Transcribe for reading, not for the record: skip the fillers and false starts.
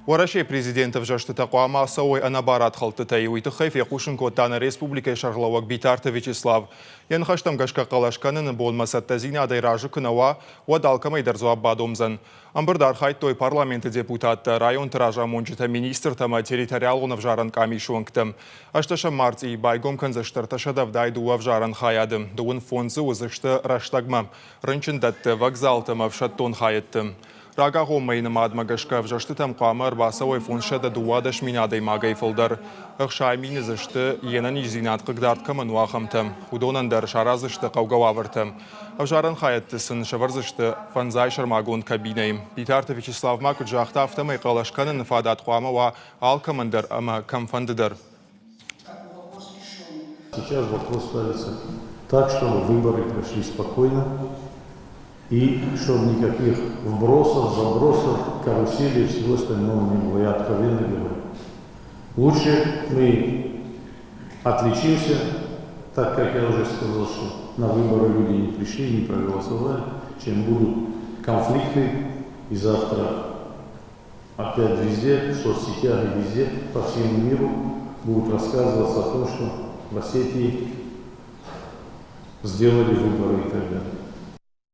Уӕрӕсейы президенты ӕвзӕрстытӕ хъуамӕ ацӕуой ӕнӕ барадхӕлдтытӕй. Уый тыххӕй фехъусын кодта нӕ республикӕйы сӕргълӕууӕг Битарты Вячеслав. Йӕ ныхӕстӕм гӕсгӕ хъӕлӕс кӕныны бонмӕ цӕттӕдзинадӕй разы куы нӕ уа, уӕд алкӕмӕй дӕр дзуапп бадомдзӕн. Ӕмбырды архайдтой парламенты депутаттӕ, районты разамонджытӕ, министртӕ ӕмӕ территориалон ӕвзарӕн къамисы уӕнгтӕ. Ӕстӕсӕм мартъийы байгом кӕндзысты 372 ӕвзарӕн хайады, 35 дзы уыдзысты рӕстӕгмӕ, рынчындӕтты, вокзалты ӕмӕ ӕфсӕддон хайӕдты. Рагагъоммӕйы нымадмӕ гӕсгӕ ӕвзӕрстытӕм хъуамӕ ӕрбацӕуой 512 мин адӕймагӕй фылдӕр. 60 мины дзы сты, йе нӕниздзинад хъыгдард кӕмӕн у, ахӕмтӕ. Уыдонӕн дӕр сараздзысты хъӕугӕ уавӕртӕ. Ӕвзарӕн хайӕдты сын сӕвӕрдзысты фӕндзай сӕрмагонд кабинӕйы. Битарты Вячеслав ма куыд загъта, афтӕмӕй хъӕлӕс кӕныны фадат хъуамӕ уа алкӕмӕн дӕр ӕмӕ кӕмфӕнды дӕр. Сейчас вопрос ставится так, чтобы выборы прошли спокойно и чтобы никаких вбросов, забросов, каруселей и всего остального не было. Я откровенно говорю. Лучше мы отличимся, так как я уже сказал, что на выборы люди не пришли, не проголосовали, чем будут конфликты и завтра опять везде, в соцсетях и везде, по всему миру будут рассказываться о том, что в Осетии сделали выборы и так далее.